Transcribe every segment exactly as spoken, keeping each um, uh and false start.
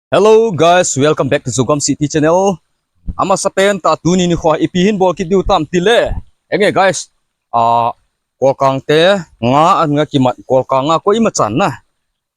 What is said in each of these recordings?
Hello guys, welcome back to Zogam City channel. Amasapen tah tuni nikho ipi hin bol kit diu tam tile. Enge guys, ah, Kolkang te nga an nga kimat, Kolkang a koima chan na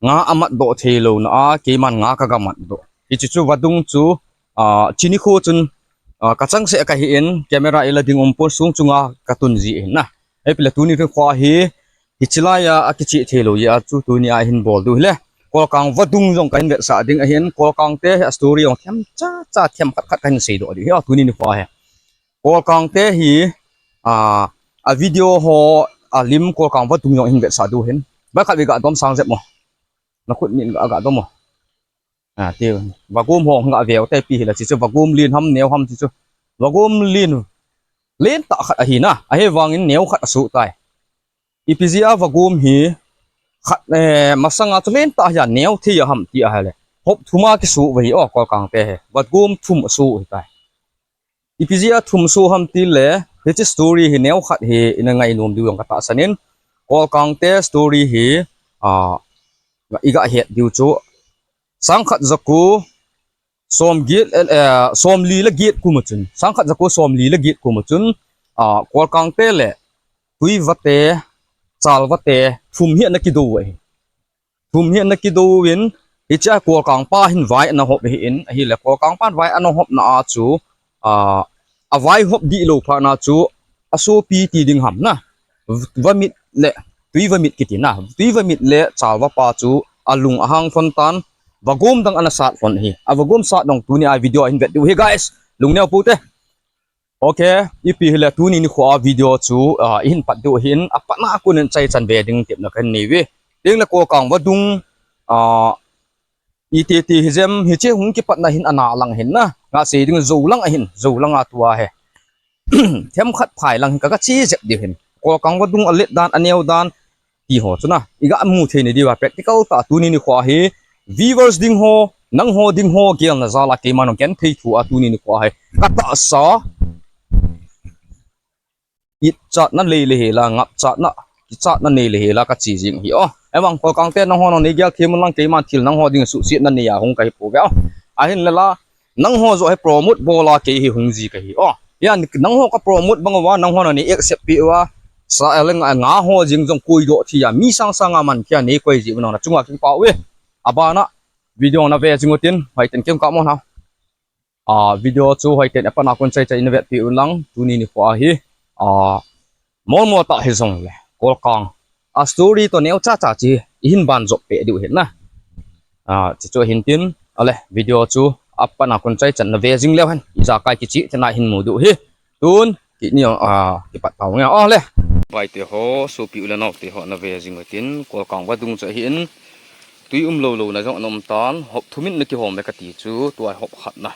nga amat doh thei lou na a, keiman nga ka ga mat doh. Hichi chu vadung chu, ah, chini kho chun, ah, ka chang se ka hi in, camera ila ding um pon sung chunga ka tun ji in na. Epi le tuni nikho hi, hichi lai a, a kichi thei lou ya chu tuni a hin bol diu hile. Kolkang vadung jong ka hin vetsah ding ahin, Kolkang te a story jong themcha cha them khat khat ka hin sei doh diu hi, ah, tuni nikho hi. Kolkang te hi, ah, a video ho, a lim Kolkang vadung jong hin vetsah diu hin. Ba khat ve ga dom sang jep mo. Na khut nin ga, ga dom mo. Ah, ti, vagom ho nga veu te pi hila chi chu, vagom lin ham neo ham chi chu. Vagom lin, lin tah khat ahi na, ahi vangin neo khat asu tai. Ipi jia vagom hi khat, eh, masanga chu lin tah hi a neo thei a ham ti ahile. Hop thuma kisu ve hi o, Kolkang te hi. Vagom thum asu hi tai. Ipi jia thum su ham tile, hichi story hi neo khat hi ina ngainom diu jong ka tahsan in, Kolkang te story hi, ah, iga het diu chu, sang khat jako som get, eh, eh, som li le get kum a chun, sang khat jako som li le get kum a chun, ah, Kolkang te le Tuiva te, Chalva te, thum hi ana kido ahi. Thum hi ana kido in, hichia Kolkang pa hin vai ana hop hi in, ahile Kolkang pa vai ana hop na a chu, ah, a vai hop dih lou phat na chu, asopi ti ding ham na. Vamit le, Tuivamit kiti na. Tuivamit le Chalva pa chu, alung ahang lhon tan, vagom dang ana sat lhon hi. A vagom sat dong tuni a video a hin vet diu hi guys. Lungneo pu te. Ok, ipi hile tuni nikho a video chu, ah, ihin pat diu hin, apatna a kon in chai chan ve ding tepna ka nei ve. Tengle Kolkang vadung, ah, iti ti hi jem, hichi hung kipatna hin ana lang hin na. Nga sei ding jou lang ahin, jou lang a tua he. Them khat phai lang hin ka, ka chi jep diu hin. Kolkang vadung a let dan, a neo dan, ti ho chu na, iga mu thei ni diu a practical tah tuni nikho hi, viewers ding ho, nangho ding ho, gelna jal a keiman hung ken thei thu a tuni nikho hi ka tahsa, it chatna lei le hela, ngap chatna, kichatna nei le hela ka chi jing hi o. Evang Kolkang te nangho nangni gel thei mun lang keiman thil nangho ding suhsetna nei a hung ka hi pou ve o. Ahin le la, nangho joh hi promote bol a kei hi hung ji ka hi o. Hian nangho ka promote bang uva, nangho nangni accept pi uva, sa, eh, le nga, nga ho jing jong koi doh thei a, mi sang sang a man thei a nei koi ji u nang na chunga kipah uve. Abana video na ve jing utin, hoiten kem ka mo na. Ah, video chu hoiten apatna kon chai chai in vet pi u lang, tuni nikho a hi. Ah, Mol mol tah hi jong le, Kolkang a story to neo cha cha chi ihin ban jop pe diu hin na. Ah, chi chu hin tin, ale, video chu apatna kon chai chan na ve jing leu hen, ijakai kichi thei na hin mu diu hi. Tun, kini, ah, kipat tau nge, ah, le. Bai te ho, sopi u le nao te ho na ve jing utin, Kolkang vadung chu hin, tui um lou lou na jong ana um tan, hop thum in na kihom ve ka ti chu, tua hop khat na.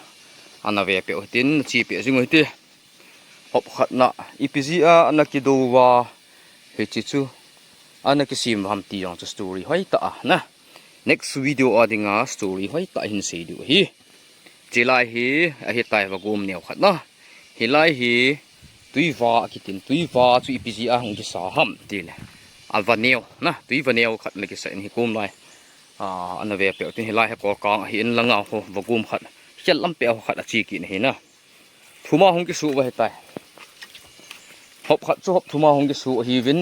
Ana ve pe utin, na chi pe jing u hiti. Hop khat na, ipi jia ana kido uva, hichi chu, ana kisem uva ham ti jong chu story hoi tah a na. Next video a dinga story hoi tah hin sei diu hi. Chi lai hi, ahi tai vagom neo khat na. Hilai hi, Tuiva kitin, Tuiva chu ipi jia hung kisa ham ti le. A va neo na, Tuiva neo khat na kisa in hi kum lai. Ah, ana ve pe utin hilai hi Kolkang ahi in langa ho, vagom khat. Khel lam pe ho khat a chi kit na hi na. Thuma hung kisu uva hitai. Hop khat chu hop thuma hung kisu ahiuvin.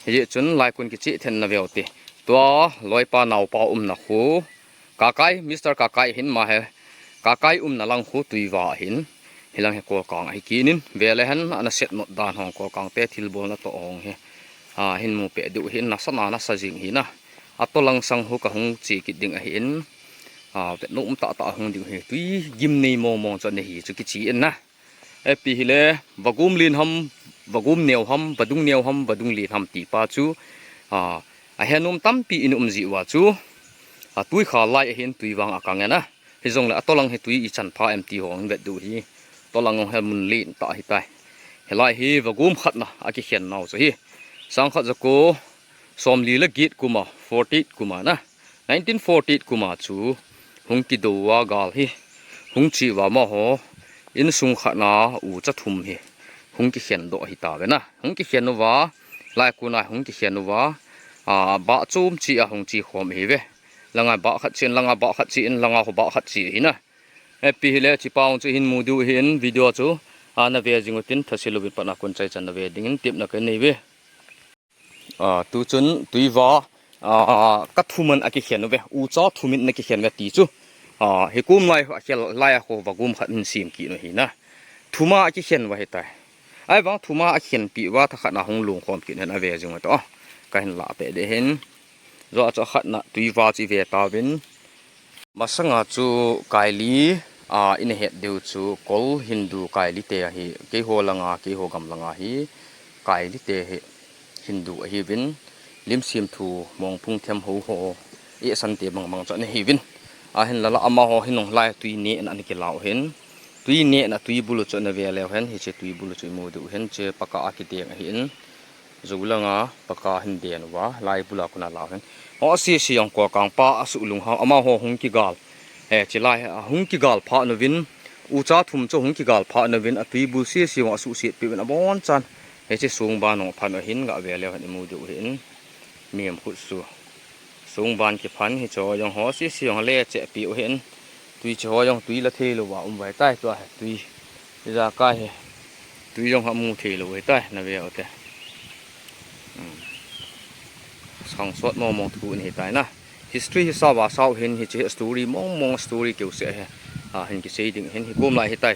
Hijeh chun lai kon kichi thei na ve u ti. Tua loipa naopa umna khu. Kakai, Mister Kakai hin ma he. Kakai umna lang khu Tuiva hin. Hilang he Kolkang ahi kinin. Ve le hen ana set not dan hong Kolkang te thilbolna to hong he. Ah, hin mu pe diu hin nasa na nasa jing hi na. Atolang sang khu ka hung chi kit ding ahi in. Ah, vet nom tah tah hung ding hi. Tui gim nei mong mong chu ana hi chu kichi in na. Epi hile, vagom lin ham, vagom neo ham, vadung neo ham, vadung lin ham ti pa chu, ah, ahe nom tampi in um ji uva chu, ah, tui kha lai ahin tui vang a kang e na. Hijongle atolang hi tui ichan pha em ti hong vet diu hi. Tolang hong he mun lin tah hi tai. Hilai hi vagom khat na, akikhen nau chu hi. Sang khat jako, som li le get kuma, forty eight kuma na. Nineteen forty eight kuma chu hung kido uva gal hi hung chi uva amaho insung khat na ucha thum hi hung kikhen doh hi ta ve na. Hung kikhen uva, lai kon a hung kikhen uva, ah, bah chom chi a hung chi khom hi ve. Langa bah khat chen, langa bah khat chen, langa ho bah khat chi hina. Epi hile chi pau chu hin mu diu hin video chu. Ana ve jing utin thase louvin patna kon chai chan na ve dingin tepna kanei ve. A, tu chun tuiva, a, ka thuman a kikhen uve, ucha thumin na kikhen uve ti chu. A, hi kum lai, a khel lai a kho vagum khat hin sim kit u hina. Thuma a kikhen uva hitai. Ahivang thuma a khen pi uva thakhat na hung lungkhom kit hen a ve jing u to. Ka hin la pe de hin. Jo a chu khat na tuiva chi ve tauvin. Masanga chu Kaili, a, ina het diu chu Kol Hindu Kaili te ahi, keiho langa, keiho gam langa hi Kaili te hi Hindu ahiuvin, lim sim thu mong phung them ho ho, e san te bang bang chu ana hiuvin. Ahin lala amaho hin nung lai tui neh na ana kilau hin. Tui neh na tui bulu chu ana ve leu hin, hiche tui bulu chu imu diu hin, che paka a kideng ahin. Jou langa paka hin den uva, lai bula kona lau hin. Ho sisi jong Kolkang pa asuh lunghang, amaho hung kigal. Eh, chilai, a hung kigal phat uvin, ucha thum chu hung kigal phat uvin, atui bul sisi jong asuh set pi uvin abonchan. Hiche sung ban jong phan u hin ga ve leu hin imu diu hin. Mihem khut su. Sung ban kiphan hiche jong ho sisi jong le che pi u hin. Tui che ho jong tui la thei lou va um vai tai tua hi tui. Ijakai hi. Tui jong ha mu thei lou hitai, na ve u te. Hmm. Sang sot mong mong thu ni hitai na. History hi sa va sau hin hiche story mong mong story keu se he. A, hin kisei ding hin hi kum lai hitai.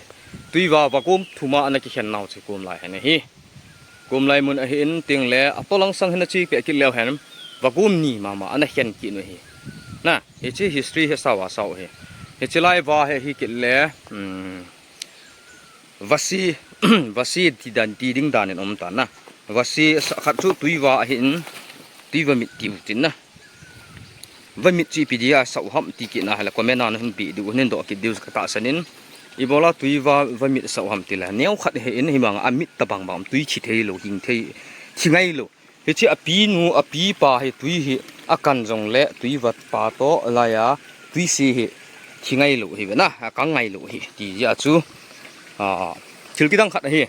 Tuiva vagum thuma ana kikhen nau chu kum lai hin hi. Kum lai mun ahin ting le, atolang sang hin achi pe kit leu hen. Vagum ni mama ana khen kit u hi. Na, hiche history hi sa va sau hi. Hiche lai va hi hi kit le, hmm. Vasi, vasi ti dan ti ding dan in um ta na. Vasi sa khat chu tuiva ahin, tuiva mit tiu tin na. Va mit chi pi dia sau ham ti kit na hala comment a na hin pi diu hin doh kit diu ka tahsan in. Ibola tuiva, va mit sau ham ti la. Neo khat hi in hi mang a mit ta bang bang tui chi thei lou hing thei, thi ngai lou. Hiche apinu, apipa hi tui hi akan jong le tuiva pa to laiya tuise hi thi ngai lou hi ve na, akang ngai lou hi ti jia chu, a, thil kidang khat ahi.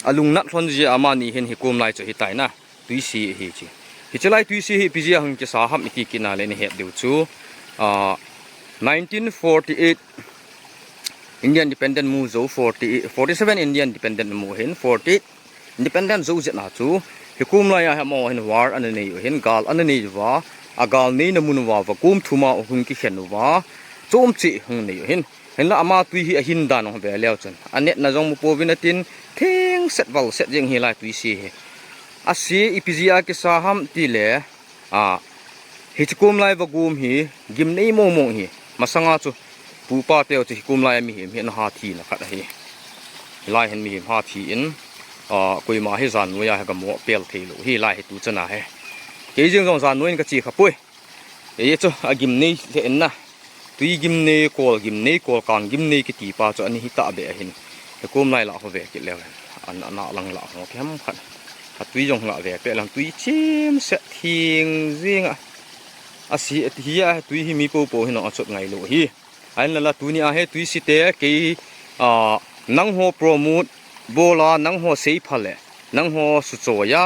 Alung nat lhon jia amani hin hi kum lai chu hitai na, tuise hi chi. Hiche lai tuise hi ipi jia hung kisa ham iti kit na le ni het diu chu, a, nineteen forty-eight India independent mu jou forty, forty-seven India independent mu hin forty-eight Independent jou jeh na chu, hi kum lai a hi amaho hin war ana nei u hin, gal ana nei uva, agal neina mun uva, vagum thuma hung kikhen uva, chom chi hung nei u hin. Hinla ama tui hi ahin dan hung ve leu chun. Anetna jong mu pouvin atin, theng set val set jeng hi lai tuise hi. Ase ipi jia kisa ham ti le, A, hiche kum lai vagum hi, gimnei mong mong hi. Masanga chu, pupa teu chu hi kum lai mihem hi ana ha thi na khat ahi. Hilai hin mihem ha thi in, a, koima hi jan noiya hi ga mo pel thei lou. Hilai hi tu chana hi. Kei jeng jong jan noi in ka chi kha poi. Ei chu, agimnei le in na. Tui gimnei, kol gimnei, kol kang gimnei kiti pa chu ana hi ta be ahin. Hi kum lai la ho ve kit leu. An, ana lang la ho khem khat. Atui jong la ve pe lang tui chim se thing jing a. Asi hi a tui hi mi po po hin achot ngai lou hi. Ahin lala tuni a hi tuise te kei, a, nangho promote bola nangho seipha le. Nangho suchoya,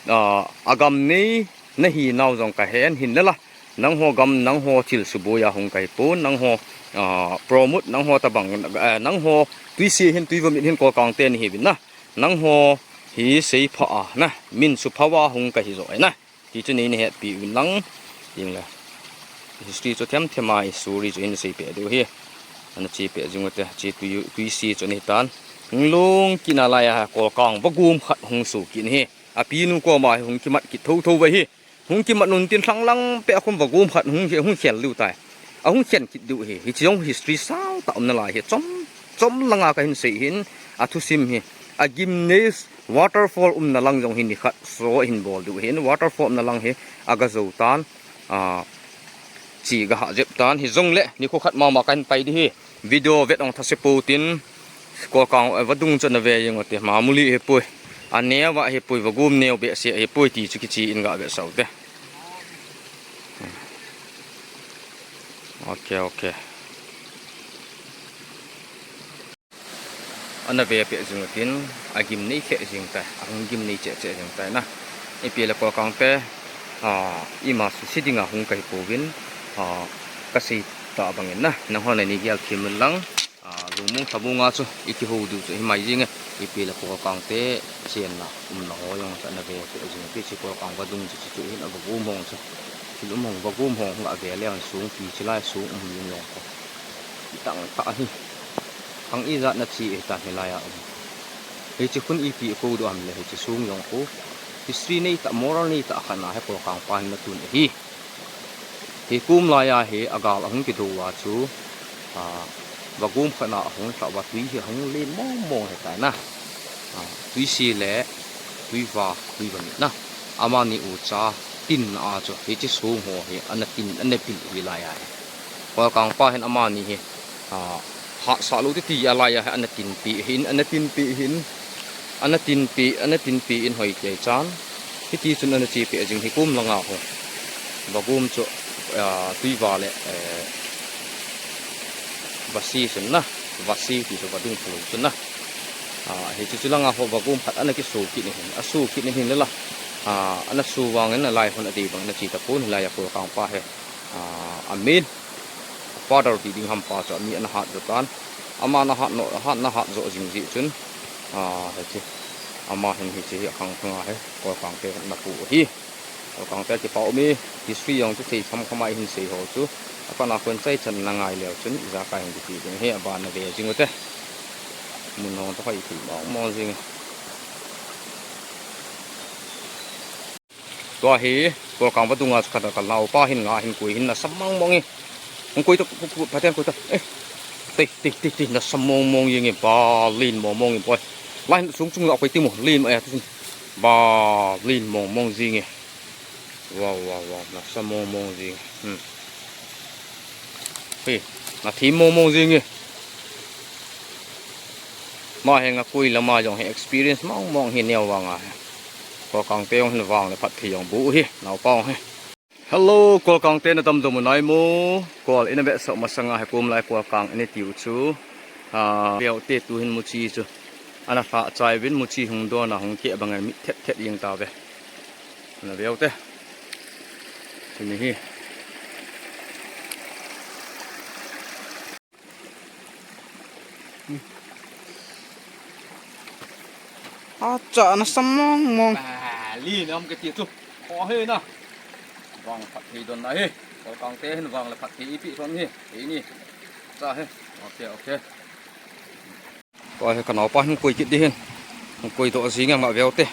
a, agam nei nahi nau jong ka hen hin lala. Nangho gam, nangho thil suboiya hung kahi pon, nangho, ah, promote, nangho tabang, eh, nangho tuise hin tui vomit hin kol kang te ni hi vin na. Nangho hi seipha a na, min supha va hung kahi jo na. Ti chu nei ni het pi vin lang, ting le. History chu them them a, history chu hin sei pe diu hi. Ana chi pe jing u te, chi tui, tuise chu ni tan. Hung lung kina lai a, kol kang vagum khat hung su kini hi. Apinu koma hi hung kimat kit tho tho va hi. Hung kimat nun tin thlang lang pe a khum vagum khat hung, hung khel diu tai. Ahung khen kit diu hi. Hiche jong history sao ta um na lai hi. Chom, chom langa ka hin sei hin. Athusim hi. Agimnei waterfall um na lang jong hi ni khat so hin bol diu hin. Waterfall um na lang hi. Aga jo tan. A, chi ga ha jep tan. Hi jong le. Ni kho khat mama ka hin pai di hi. Video vet ong thase po tin, kol kang, eh, vadung chu na ve jeng u te, mamuli hi poi. Aneo va hi poi, vagum neo be se hi poi ti chu kichi in ga ve sau te. Ok, ok. Ana ve pe jing u tin, agimnei khe jing ta, ahung gimnei che che jing ta na. Ipi le kol kang te, Ah, ima suse dinga hung kahi pouvin, ah, kasei tah bangin na, nanghon ani gel thim un lang, ah, lungmong lhamong a chu ikihou diu chu himai jing e, ipi le kolkang te chenna umna ho jong chu ana ve chu ajing, hiche kolkang vadung chu, chu, chu hin a vagom hong chu, thil um hong vagom hong hung a ve le an sung pi chilai sung um jing jong chu. Itang tah hi. Khang ijat na thi e ta hilai a um. Hiche khun ipi kou diu ham le hiche sung jong khu. History nei tah, moral nei tah khat na hi kolkang pa hin na tun ahi. Hiche kum lai a hi agal ahung kido uva chu, ah, vagom khat na ahung lhah uva tui hi ahung len mong mong hitai na. Ah, tui se le tui va, tui va ni na. Amani ucha tin na a chu hiche sung ho hi ana tin, ana pil u hilai a hi. Kolkang pa hin amani hi, ah, hahsa lou titi a lai a hi ana tin pi hin, ana tin pi hin, ana tin pi, ana tin pi in hoi kei chan. Hiti chun ana che pi jing hi kum langa ho. Vagom chu, ah, tui va le, eh, vasi chun na, vasi ti chu vadung phalou chun na. Ah, hiche chu langa ho vagom khat ana kiso kit in hin, aso kit in hin le la. Ah, ana so vangin alai hon adei bang ana che tapon hilai a kolkang pa hi. Ah, amen. Father ti ding ham pa chu ami ana hat jo tan. Ama ana hat no, hat na hat jo jing jeh chun. Ah, hiche. Ama hin hiche hi akhang khang a hi. Kolkang te na pu hi. Kolkang te kipa um e. History jong chu thei tham kham a hin sei ho chu. Apan a kon chai chan na ngai leu chun. Ijakai hin kiti ding hi aban na ve jing u te. Mun hong toh khai thei mong mong jing e. Tua hi, kolkang vadung a chu khat a ka naopa hin nga hin koi hin nasa mong mong e. Hung koi ta, ku, ku, Pathen koi ta. Eh. Tei, tei, tei, tei, nasa mong mong jing e, ba, len mong mong e, boi. Lai hin sung chung a koi ti mo, len mo e, tu sin. Ba, len mong mong jing e. Wow, wow, wow, nasa mong mong jing e. Hmm. Hi, na thi mong mong jing e. Ma hi nga koi lama jong hi experience mong mong hi neo vang a. Kolkang te jong hin vang le phatthei jong bu hi, naopa jong hi. Hello, kolkang te na dam dam u nai mo. Kol ina ve so masanga hi kum lai kolkang ini tiu chu. Ah, veu te tu hin muchi chu. Ana hla chai vin muchi hung don a hung ke bang a mit thet thet jing ta ve. Na veu te. Chuni hi. Acha, nasa mong mong. Ba, len om kati chu. Kho he na. Vang phatthei don na he. Kolkang te hin vang le phatthei ipi thon he. He ni. Cha he. Okay, okay. Koi he ka naopa hin koi kit di hin. Koi doh jing a nga veu te.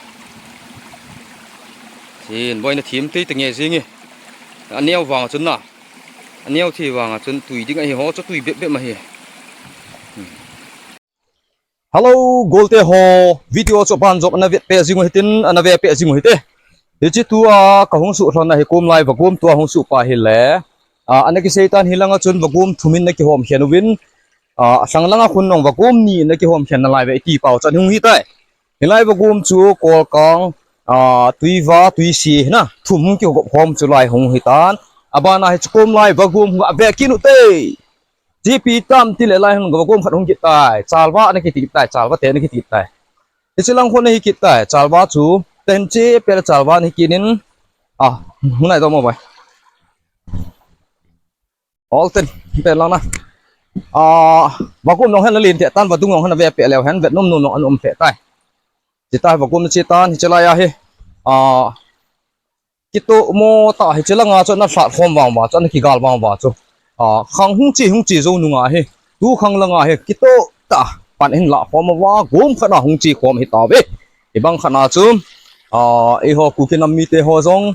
Hin boi na thim tei te nge jing e. Aneo vang chun na. Aneo thi vang a chun tui ding ahi ho chu tui bep bep ma hi. Hello, golte ho, video chu ban jop ana vet pe jing u hitin, ana ve pe jing u hite. Hiche tua ka hung suh lhon a hi kum lai vagom tua hung suh pa hi le. A, ana kisei tan hi langa chun vagom thum in na kihom khen uvin. A, asang langa khun nong vagom ni na kihom khen na lai ve ti pau chan hung hi tai. Hilai vagom chu kolkang, a, tui va, tui se na, thum hung kigop khom chu lai hung hi tan. Abana hi chu kum lai vagom hung a ve kit u te. G P tam ti le lai hung vagom khat hung kit tai. Chalva ana kiti tai, chalva te ana kiti tai. Hiche lang khun hi kit tai, chalva chu. Ten che pe le chalva ni kit in. A, hung nai to mo bai. Ol ten, pen lang na. A, vagom nong hin na len te tan, vadung nong hin na ve pe leu hen, vet nom nom nong an um pe tai. Che tai, vagom che tan, hiche lai a hi. A, kitoh mo ta hiche langa chu na hlat khom vang uva chu, na kigal vang uva chu. A, khang hung che, hung che jou nunga hi. Tu khang langa hi, kitoh ta, pan hin la khom uva, gom khat na hung che khom hi ta ve. Hibang khat na chu, a, eiho Kuki nam mite ho jong,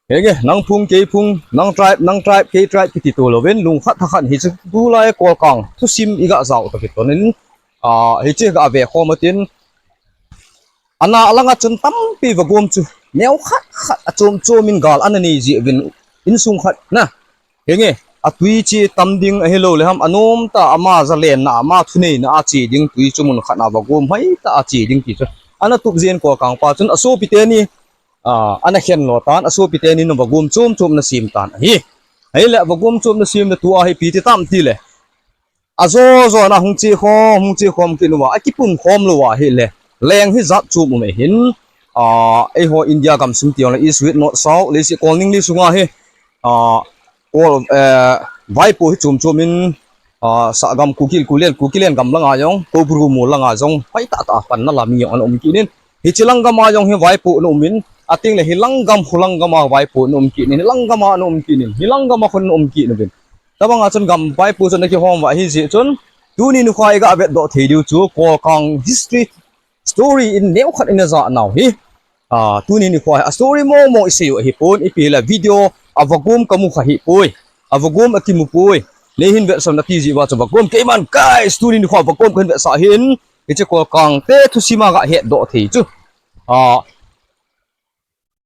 Henge, nang phung, kei phung, nang tribe, nang tribe, kei tribe, kiti to louvin, lungkhat thakhat hiche tulai kolkang thusim iga jao toh kitonin, a, hiche ga ve khom utin, ana alanga chun tampi vagom chu, neo khat khat achom chom in gal ana nei jeh uvin, insung khat na. Henge, atui che tam ding ahilou le ham, anom ta ama jalenna, ama thuneina a che ding tui chu mun khat na vagom hai ta a che ding ti chu. Ana tup jin kolkang pa chun asopi teni, a, ana khen lo tan, asopi teni nung vagom chom chom na sem tan ahi. Ahile vagom chom na sem le tua hi ipi ti tam ti le. Ajo jo na hung che khom, hung che khom kit uva, akipun khom lou ahile. Leng hi jat chom um ahin, ah, eiho India gam sung tiang le east, west, north, south, leiset kol ning li sunga hi, ah, kol, eh, vaipo hi chom chom in, ah, sahgam Kuki, Kulen, Kukilen gam langa jong, Koubru mol langa jong, pai tah tah a panna la mi jong ana um kit in. Hiche lang gam a jong hi vaipo ana um in, ating le hi lang gam, hu lang gam a vaipo ana um kit in, hi lang gam a ana um kit in, hi lang gam a khun ana um kit in. Tabang a chun gam vaipo chun ana kihom uva ahi jeh chun, tuni nikho a i ga vet doh thei diu chu, Kolkang history story in neo khat in a ja nau hi. Ah, tuni nikho a story mong mong i sei u ahi pon, ipi le video a vagom ka mu kha hi poi. A vagom a kimu poi. Nei hin vetsah na ti ji uva chu vagom keiman, guys, tuni nikho a vagom ka hin vetsah hin. Hiche Kolkang te thusim a ga het doh thei chu. Ah,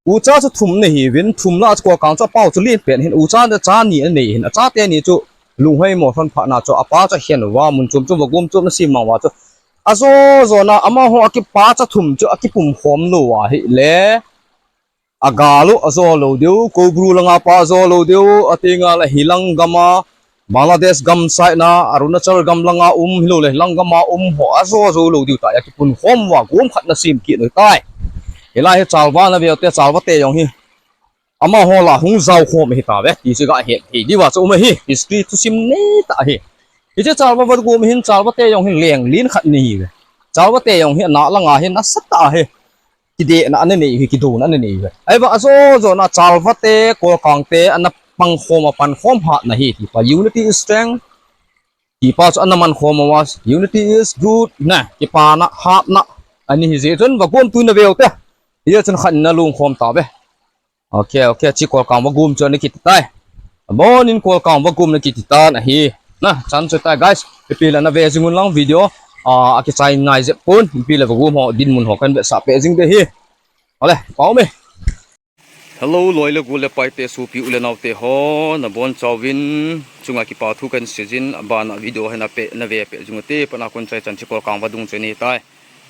ucha chu thum ana hiuvin, thum lah a chu Kolkang chu apao chu lien pen hin, ucha chu cha ni anei hin, acha teni chu lunghei mo thon phat na chu apa chu akhen uva, mun chom chom vagom chom ana sem mang uva chu. Ajo jo na, amaho akipa cha thum chu akipum khom lou ahile, agal u ajo lou diu, Koubru langa pa ajo lou diu, ating le hi lang gam a, Bangladesh gam side na, Arunachal gam langa um, hilou le hi lang gam a um ho ajo jo lou diu tah a akipum khom uva, gom khat ana sem kit u tai. Hilai hi Chalva na veu te, Chalva te jong hi. Amaho lah hung jao khom ahi tauve, ti chu ga het thei diu a chu um ahi, history thusim nei tah ahi. Hiche Chalva vagom hin Chalva te jong hi leng lien khat ana hiuve. Chalva te jong hi ana langa hi nasatah a hi kidehna ana nei u hi, kidouna ana nei u hi. Ahivang ajo jo na Chalva te, Kolkang te ana pang khom a pan khom hatna hi, ti pa unity is strength. Ti pa chu ana man khom uva, unity is good na, kipana, hatna ana hi jeh chun vagom tu na veu te. Hijeh chun khat in ana lung khom tauve. Ok, ok, hiche Kolkang vagom chu ana kiti tai. Abonin Kolkang vagom ana kiti tan ahi. Na, chan chu tai, guys. Ipi le na ve jing un lang video. Ah, akichai ngai jep pon. Ipi le vagom ho dinmun ho ka hin vetsah peh jing ding ahi. Ale, pau me. Hello, loi le gol le pai te, sopi u le nao te ho, na bonchauvin chunga kipa thu ka hin sei jin, abana video hi na pe, na ve peh jing u te, pana kon chai chan hiche Kolkang vadung chu ahi tai.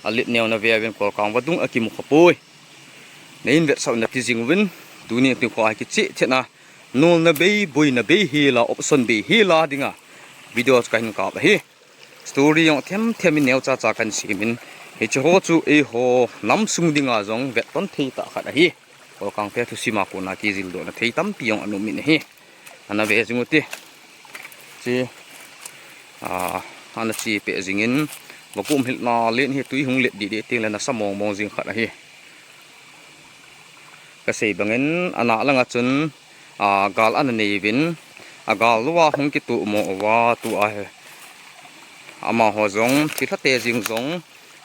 Alet neo na ve uvin Kolkang vadung akimu kha poi. Nei hin vetsah u na ti jing uvin, tuni nikho a kicheh thei na, nolna bei, boina bei hi la, option bei hi la dinga video chu ka hin kap ahi. Story jong them them in neo cha cha ka hin sem in, hiche ho chu eiho nam sung dinga jong vet ton thei tah khat ahi. Kolkang te thusim a kona kijil dohna thei tampi jong ana um in ahi. Ana ve jing u te. Hiche, ah, ana che peh jing in, vagom hilna len hi tui hung let dih dih teng le nasa mong mong jing khat ahi. Ka sei bang in, ana langa chun, ah, gal ana nei uvin, agal lou a hung kitoh mo uva, tua hi amaho jong, thilha te jeng jong,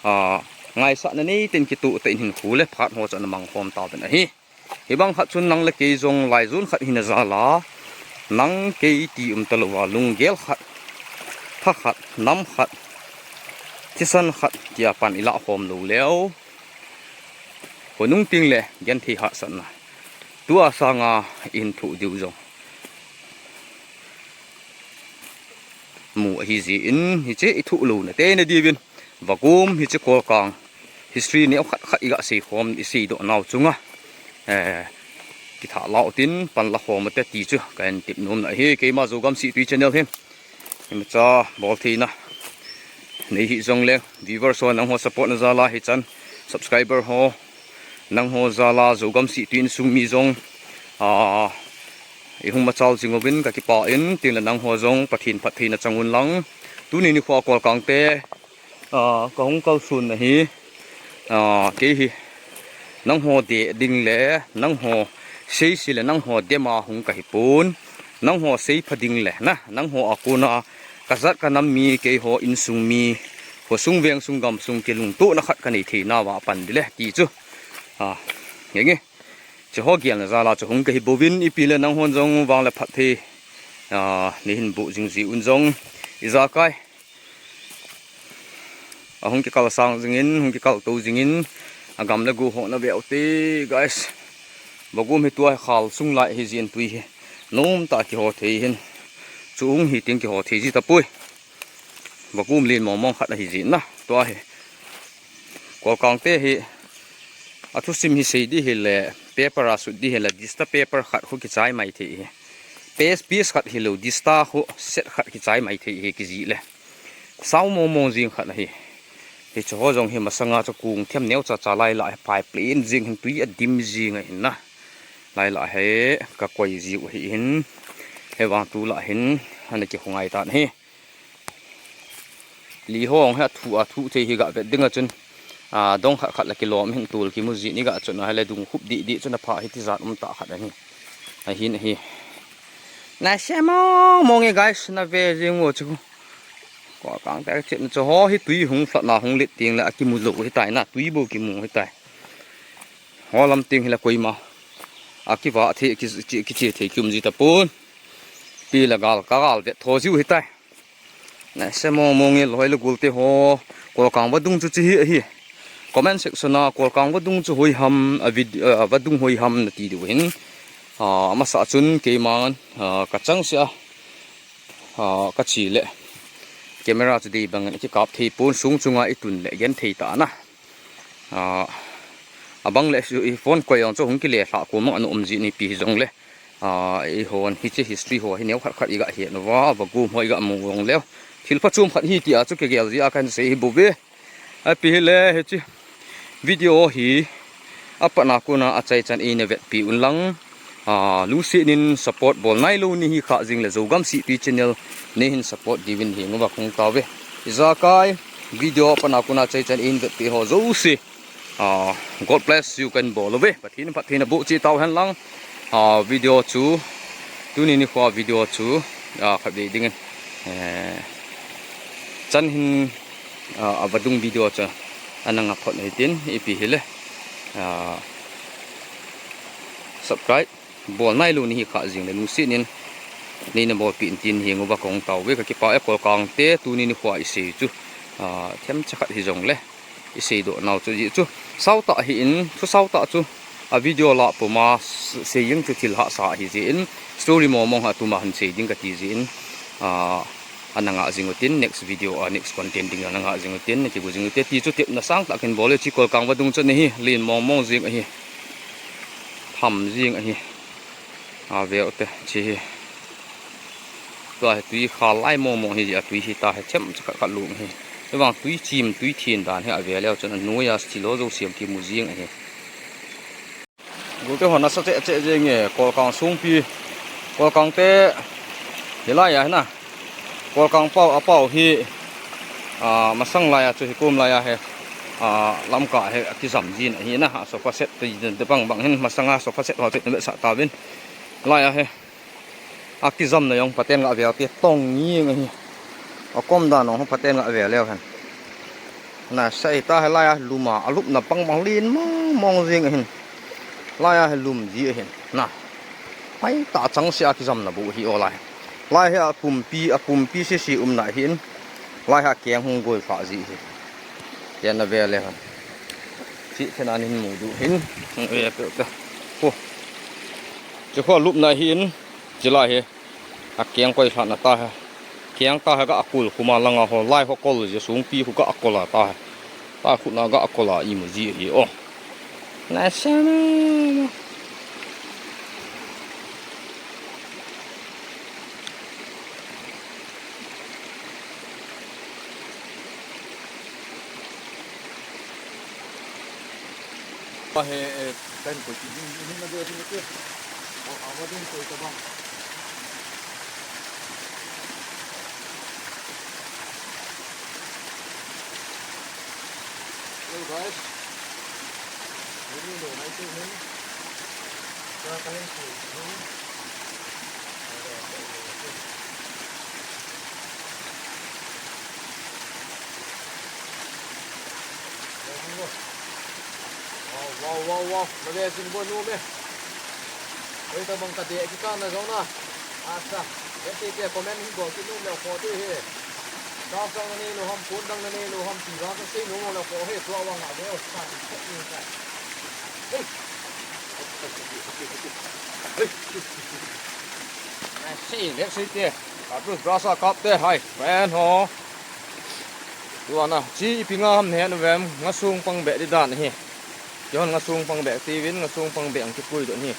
ah, ngaisahna nei ten kitoh tah in hinkho le phat ho chu ana mang khom tauvin ahi. Hibang khat chun nang le kei jong laijon khat hina jal a, nang kei ti um talou a, lunggel khat, tha khat, nam khat, thisan khat tia pan i lah khom lou leu, khonung teng le genthei hahsatna tua sanga i hin thoh diu jong mu ahi jeh in, hiche i thoh louna te na diuvin, vagom hiche Kolkang history neo khat khat i ga sei khom, i sei doh nau chunga, eh, kithah la u tin pan la khom u te ti chu ka hin tep nom na ahi. Keima Zogam Sihtui channel hin imacha bol theina nei hih jong le, viewers ho nangho support na jal a hichan, subscriber ho nangho jal a, Zogam Sihtui insung mi jong, ah, i hung machal jing uvin ka kipah in, tin le nangho jong Pathen phattheina chang un lang. Tuni nikho a Kolkang te, ah, ka hung kalson na hi, ah, kei hi nangho deh ding le nangho seise le nangho dem a hung ka hi pon, nangho seipha ding le na, nangho a kona ka jat ka nam mi, keiho insung mi, khosung vengsung gamsung kilungtohna khat ka nei thei nauva pan ding le ti chu, ah, nge nge, hiche ho gelna jal a chu hung ka hi bouvin, ipi le nanghon jong vang le phatthei, ah, nei hin boh jing ji un jong, ijakai ahung kikal sang jingin, hung kikal to jingin, agam le go ho na ve u te, guys. Vagom hi tua hi khal sung lai hi jin tui hi nomtah kiho thei hin, chu hung hi teng kiho thei ji tapoi. Vagom len mong mong khat ahi jin na, tua hi. Kolkang te hi, athusim hi sei di hile, paper a sut di hile, dista paper khat khu kichai mai thei hi. Piece, piece khat hilou, dista khu set khat kichai mai thei hi kiji le. Sao mong mong jing khat ahi. Hiche ho jong hi masanga chu kung them neo cha cha lai lah hi phai plain jing hin tui adim jing ahin na. Lai lah hi ka koi jiu hi hin. Hivang tu lah hin ana kihung ngai tan hi. Li hong hi athu athu thei hi ga vet ding a chun. A, dong khat khat la kilom hin tul kimu ji ni ga chun a le dung khup di di chun apha hi tijat um ta khat ahi. Ahin ahi. Na se mong mong e guys, na ve jing u chu. Kolkang te chet na chu ho hi tui hung flat na hung let ting le akimu jou hi tai na, tui bo kimu hi tai. Ho lam ting hi la koima. Akiva the ki, ki, kiche thei kium ji tapon. Pi la gal ka gal vet tho jiu hi tai. Na se mong mong e loi le gol te ho. Kolkang vadung chu chi hi ahi. Comment section a Kolkang vadung chu hoi ham, a vid-, a vadung hoi ham nati diu hin. A, amasa chun keiman, a, ka chang sia. A, ka chi le. Camera chu dei bang in kikap thei pon sung chunga i tun le gen thei ta na. A, abang le su i phone koi jong chu hung kile hla ko mang an um ji ni pi hi jong le. A, i hon hiche history ho hi neo khat khat i ga hi no va, va gum ho i ga mu jong le. Thil pha chum khat hi ti a chu ke gel ji a kan sei hi bu ve. Api hi le hiche video hi. Apatna kona achaichan in na vetpi un lang. A, lungset in support bol nailou ni hi kha jing le Zogam Sipi channel ni hin support diu in hi nguva kong tao ve. Ijakai video apatna kona achaichan in vetpi ho jouse. A, God bless you kan bol uve. Pathen, Pathen abu chi tao hen lang. A, video chu, tuni nikho video chu, a, khat ve ding in. Eh, chan hin, a, a vadung video chu. Ana nga phot hitin, ipi hi le. A, subscribe. Bol nailou ni hi kha jing le lungset in. Nei na bolpi in tin hi nguva kong tao ve ka kipah e Kolkang te tuni nikho i sei chu. A, them cha khat hi jong le. I sei doh nau chu ji chu. Sao ta hi in, thu sao ta chu. A video la puma s-, sei jing chu thil hahsa hi ji in. Story mong mong ha tuma han sei ding ka ti ji in. A, Ana nga jing utin, next video, a, next content ding ana nga jing utin, na kibu jing ute, ti chu tepna sang tah kin bol e, chi Kolkang vadung chu ni hi, lin mong mong jing ahi. Tham jing ahi. A, ve ute, chi hi. Tua hi tui kha lai mong mong hi, a tui hi ta hi, chem cha khat khat lung hi. Hivang tui chim, tui thin dan hi, a ve leu chun, a nuia, chi lo jo siam kimu jing ahi. Gute hon asa che che jeng e, Kolkang sungpi, Kolkang te, hilai a hi na, Kolkang pau, a pau hi, a, masang lai a chu hi kum lai a hi, a, Lamka hi, a kijam jin ahi na, a sofa set te, te bang bang hin, masang a sofa set ho chu, sa ta vin, lai a hi. A kijamna jong phaten ga ve te tong ngi ngi hi. A kom dan jong phaten ga ve leu hen. Na sai ta hi lai a lum a, a lupna pang bang lin mong mong jing ahin. Lai a hi lum ji ahin. Na. Pai ta chang sia kijamna bu hi o lai. Lai hi a pumpi, a pumpi si si umna hin. Lai hi a keng hung gol pha ji hi. Ken na ve leu hen. Chi thena nin mu du hin. Hung ve pe ta. Ko. Chi kho lupna hin. Chi lai hi. A keng koi lhahna ta hi. Keng ta hi ka a kul khuma langa ho. Lai ho kol ji sungpi khu ka a kol a ta hi. Ta khu na ka a kol a i mu ji hi o. Na sa na. Pa he, eh, kan koi ti ding, ding na ding, ding, ding. Oh, awa ding koi ta bang. Hello, guys. Hello, hello, nice to meet you. Sa kayong po, no? Wow, wow, wow, wow. Lagi sing bo no me. Oi, ta bang ka de ki ka na jong na. Asa. Ye ti ke comment hi bol kit nom leu kho ti hi. Sa sang na nei lou ham, pon dang na nei lou ham, ti vang sa sei nom leu kho hi, tua vang a ve o, sa ti kho ni sa. Hei. Hei. Na sei le sei ti. Ka plus brasa kap te hai. Ven ho. Tua na, chi ipi nga ham hen vem, nga sung pang be di dan hi. Kihon nga sung pang beh tiuvin, nga sung pang beh ang kipui don hi.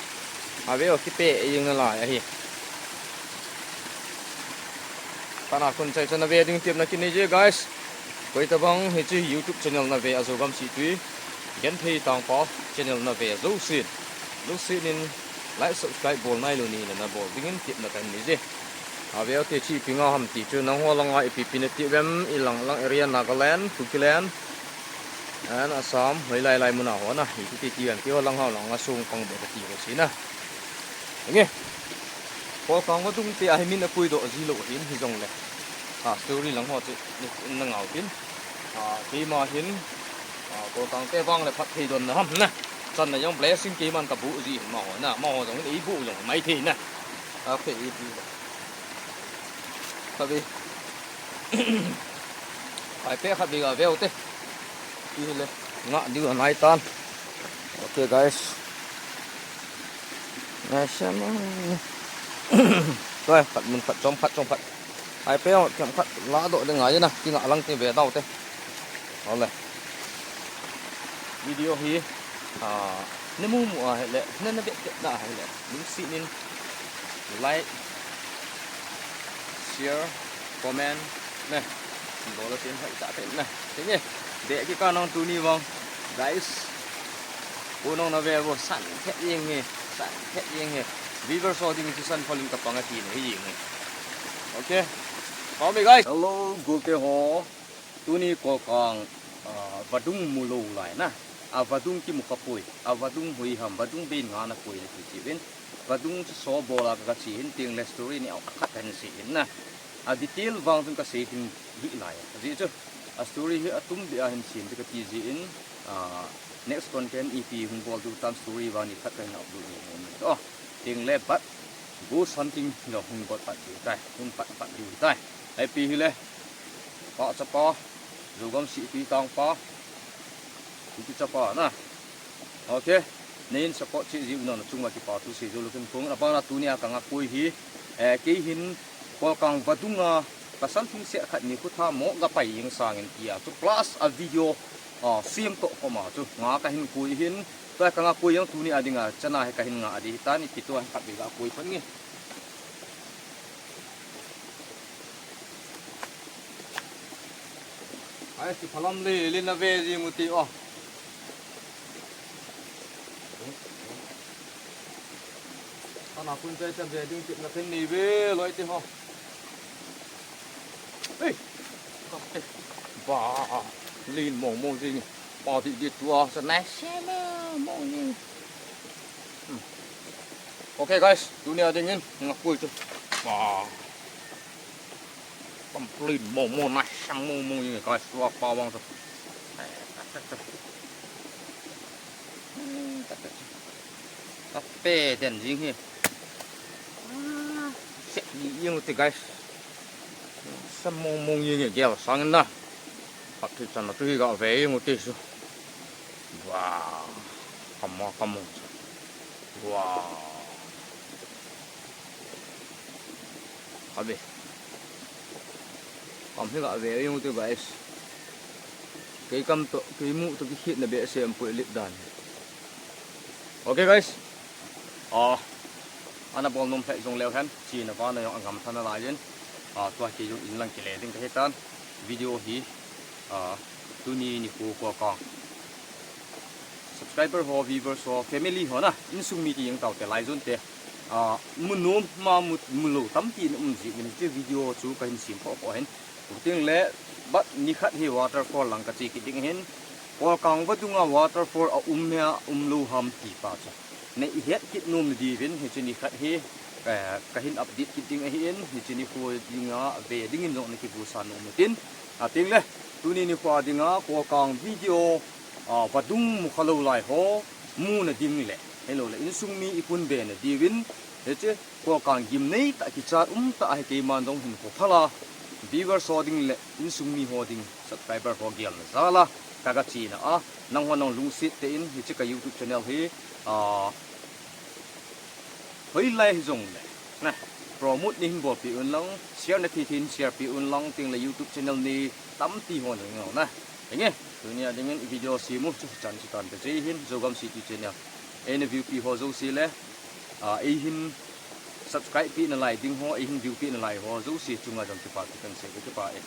Ave o kipe jing nalai ahi. Kana kun chai chana ve ding tepna kinei je, guys. Koi tabang hiche YouTube channel na ve a Zogam Sihtui, Genthei Tangpa channel na ve jousen, lungset in like, subscribe bol nailou ni le na bol dingin tepna kahin nei e. Aveu te, chi pi nga ham ti chu nangho langa ipi pi na ti vem, ilang lang area Nagaland, Kukiland, and Assam, hoilai lai muna ho na, ipi ti ti vem, keiho lang ho langa sung pang be ka ti ho si na. Nge. Kolkang vadung te a hi min a puidoh ji lou hin hijongle, a story lang ho chu na ngau tin. A, keima hin, a, Kolkang te vang le phatthei don na ham na. Channa jong blessing keiman ka bu ji hin amaho na. Amaho jong hin ei bu jong mai thei na. A, phe ei bu. Khatvei. Ai pe khatvei ga veu te. Ti le. Nga diu anai tan. Okay, guys. Ngai siam. Toi, khat mun khat chom khat chom khat. Ai pe, kem khat la doh ding ngai na. Ki nga lang ti ve dau te. Ole. Video hi, a, na mu mu a hile, na na bet bet na hile. Lungset in like, share, comment, ne. Bol a tin hoi ta te na. Te ne. Be ki ka nong tuni vang. Guys. Ko nong na ve vo san phet jeng e. San phet jeng e. Viewers ho ding chu san pholin ka pang a ti ne jeng e. Okay. Pau me guys. Hello, gol te ho. Tuni Kolkang, ah, vadung mu lou lai na. A vadung kimu kha poi. A vadung hoi ham, vadung bein nga na poi na ti ti vin. Vadung chu so bol a ka che hin ting le story ni au khat kan sei hin na. A detail vang chun ka sei hin hi lai. Ajeh chu a story hi atum be a hin sei ti ka ti jeh in, ah, next content ipi hung bol diu tam story vang ni khat ka hin upload ni hin. Oh, ting le bat ghost hunting lo hung bol pat diu tai, hung pat pat diu tai. Ai pi hi le. Pa chapa, Zogam Sihtui Tangpa. Kuki chapa na. Okay. Neihin support cheh jiu na chunga kipa thu sei jou lou kin kong. Abana tuni a ka nga koi hi. Eh, kei hin Kolkang vadung a ka san thing se khat ni khu tha mo ga pai jeng sangin tia. Chu plus a video, ah, sem to ko ma chu. Nga ka hin koi hin. Tua ka nga koi jeng tuni a ding a chana he ka hin nga a di tan i ti tua khat be ga koi pon nge. Ai, si phalam le, le na ve ji mu ti o. Ana kun chai cham ve ding tip na ken nei ve, loi ti ho. Ei, ka te. Ba, lin mong mong ji ni. Pa ti di tua, sa na se mong mong ji. Hmm. Okay guys, tuni a dingin, nga koi chu. Ba. Complete mo mo na sang mo mo ni guys, tua pa vang chu. Ka pe den jing hi. Ah, se ni jing ti guys. Sang mo mo ni gel sang na. Pat ti chan tu hi ga ve jing ti su. Wow. Kamo kamo. Wow. Abi. Kam hi ga ve jing ti guys. Kei kam to, kei mu to ki hit na be se am pui lit dan. Okay guys. Ah, ana bol nom thei jong leu hen, chi na va na jong angam thana lai jen. Ah, tua kei jong in lang kile ding ka hitan. Video hi, ah, tuni ni ko ko ka. Subscriber ho, viewers ho, family ho na, insung mi ti jeng tau te lai jon te. Ah, mu nom ma mu, mu lou tampi na um ji, min ti video chu ka hin sim pho pho hen. Ting le, bat ni khat hi waterfall lang ka che kit ding hin, Kolkang vadung a waterfall a um hia, um lou ham ti pa chu. Nei het kit nom diuvin, hiche ni khat hi, eh, ka hin update kit ding ahin, hiche ni khu ding a ve ding in jong na kibu sa nom tin. A ting le, tuni ni khu a ding a, Kolkang video, ah, vadung mu kha lou lai ho, mu na ding le, hello le, insung mi i pun be na diuvin, hiche, Kolkang gimnei tah kichat um tah hi keiman jong hin ko phala. Viewers ho ding le insung mi ho ding, subscriber ho gel na jal a ka ga che na a, nangho nang lungset tah in hiche ka YouTube channel hi, ah, hoilai hi jong le, na, promote nei hin bol pi un lang, share na thi thin share pi un lang, ting le YouTube channel nei tampi ho nei ngau na. Enge, tuni a ding in video sem u chu chan chu tan te che hin, Zogam Sihtui channel. Ei na view pi ho jouse le, ah, ei hin subscribe pi na lai ding ho, ei hin view pi na lai ho jouse chunga jong kipa thu kan sei ka kipa e.